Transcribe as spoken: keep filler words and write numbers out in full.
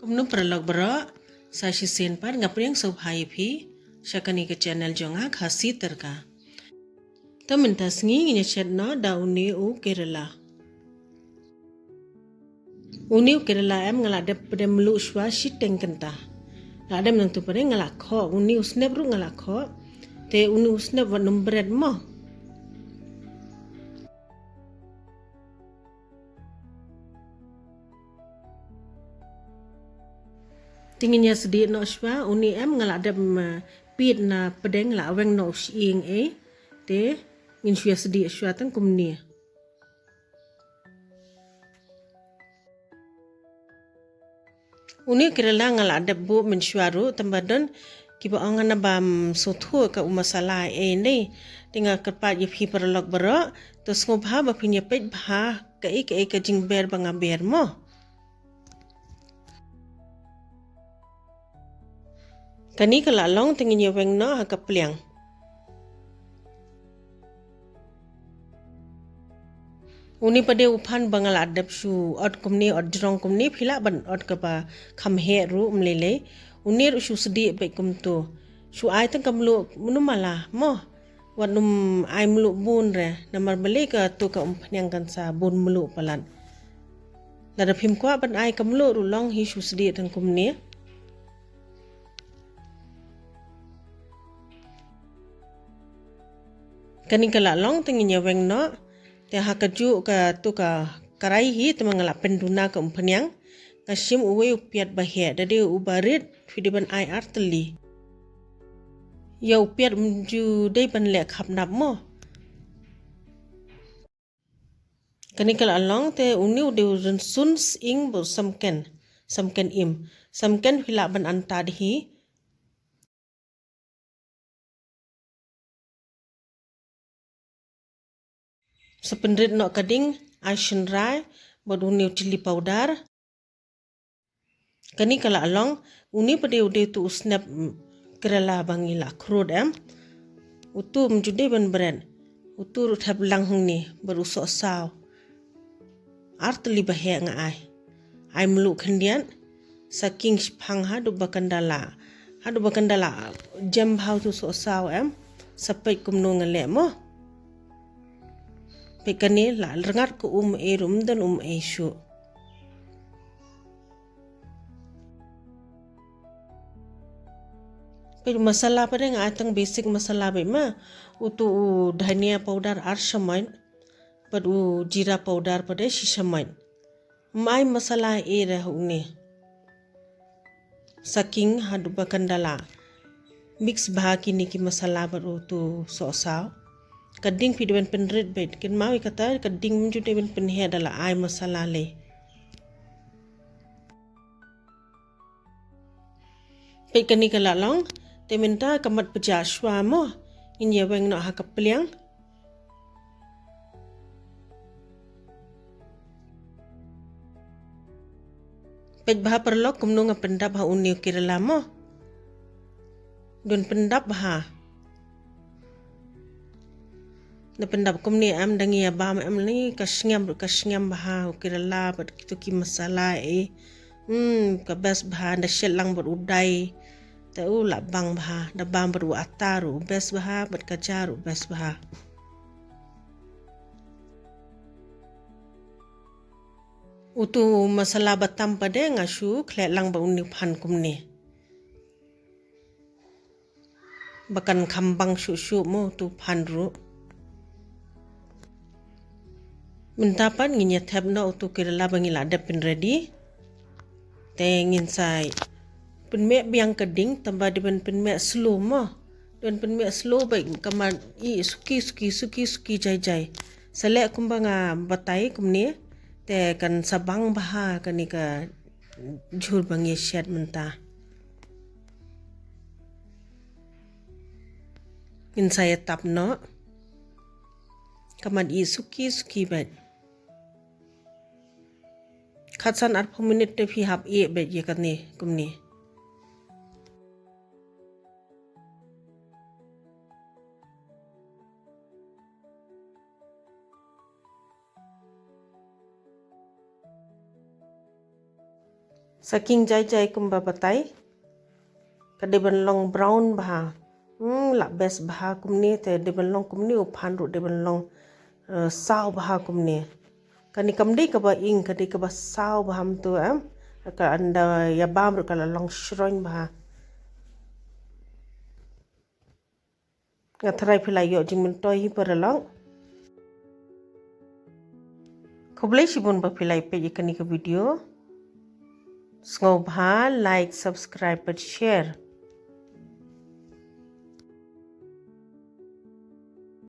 Kumno paralok baroh, sa shisien pat nga pdiang sngewbha ïa phi sha kane ka channel jong nga, Khasi Tyrka. Te mynta sngi ngin ïa shet noh da une u Kerala. Une u Kerala em nga la dep pdem mluh shuwa shiteng kynta. La dep nangtu pdem nga la khoh, une u snep ruh nga la khoh. Te une u snep wat nym bret mo. Te ngin ïa sdieh noh shuwa, une em nga la dep, mm, pit na pdeng la weng noh u shyieng eh. Te ngin shu ïa sdieh shuwa tang kumne. Une u Kerala nga la dep buh mynshuwa ruh, tang ba don kiba ong nga naba ym sngewthuh ka u masala eh ne. Te nga kyrpad ïa phi paralok baroh, to sngewbha ba phin ïa peit bha kaei kaei ka jingber ba nga ber mo. Kane ka la long, te ngin ïa weng noh ha ka pliang. Une pat de u phan ba nga la dep shu ot kumne, ot jrong kumne, phi lah ban ot kaba kham heh ruh ym lei lei. Une ruh shu sdieh beit kumto. Shu ai tang ka mluh mynno mala mo. Wat nym ai mluh bun re, namar balei kato ka umphniang kan sa bun mluh palat. Lada phim kwah ban ai ka mluh ruh long hi, shu sdieh tang kumne. Kane ka la long, te ngin ïa weng noh. Te ha kajuh kato ka karai hi, te ma nga la pynduna ka umphniang. Nga shim uwei u piat ba heh, da dei uba rit phi dei ban ai artylli. Ïa u piat ym ju dei ban leh khapnap mo. Kane ka la long, te une u dei u rynsun sying bad u samken, samken im. Samken phi lah ban antad hi. Sa pynrit noh ka ding, ai shynrai bad une u chilli powder. Kane ka la long, une pat de u dei uto u snep, mm, Kerala ba ngi la khrud em. Uto ym ju dei ban bret. Uto ruh thep lang hangne bad u sohsaw. Artylli ba heh nga ai. Ai mluh khyndiat, sa king shiphang haduh ba kan da la, haduh ba kan da la jem bha uto u sohsaw em. Sa peit kumno nga leh mo. Peit kane la rngat ka um ei ruh ym don um ei shuh. Peit u masala pat de nga ai tang basic masala beit ma. Uto u dhania powder ar shamoit bad u jeera powder pat de shi shamoit. Ym ai masala ei re ha une. Sa king haduh ba kan da la mix bha kine ki masala bad uto u sohsaw. Ka ding phi dei ban pynrit beit, kynmaw ïa kata, ka ding ym ju dei ban pynheh da la ai masala lei. Peit kane ka la long, te mynta ka mat pjah shuwa mo, ngin ïa weng noh ha ka pliang. Peit bha paralok kumno nga pyndap ha une u Kerala mo. Don pyndap bha. Na pyndap kumne em da ngi ïa bam em ni ka sngem, ka sngem bha u Kerala bad kito ki masala eh. Hmm, ka best bha da shet lang bad u dai. Te u la bang bha, da bam bad u atar u best bha, bad ka jar u best bha. Uto u masala ba tam pat de nga shu khleh lang bad une u phan kumne. Ba kan kham bang shuh shuh mo uto u phan ruh. Mynta pat ngin ïa thep noh uto u Kerala ba ngi la dep pyn ready. Te ngin sa pynmih biang ka ding, tang ba dei ban pynmih slow mo. Dei ban pynmih slow bad ka mat i suki suki suki suki jai jai. Sa leh kumba nga batai kumne, te kan sa bang bha kane ka jhur ba ngi shet mynta. Ngin sa ïa tap noh. Ka mat i suki suki bad. Khatsan arphew minit te phi hap ïeh beit ïa kane kumne. Sa king jai jai kumba batai. Ka dei ban long brown bha. Hmm, la best bha kumne te dei ban long kumne, u phan ruh dei ban long, eh, saw bha kumne. Kane kam dei kaba ing, ka dei kaba saw bha mynta em. Ka ynda ïa bam ruh ka la long shroin bha. Nga tharai phi la ïoh jingmyntoi hi paralok. Khublei shibun ba phi la peit ïa kane ka video. Sngewbha like, subscribe bad share.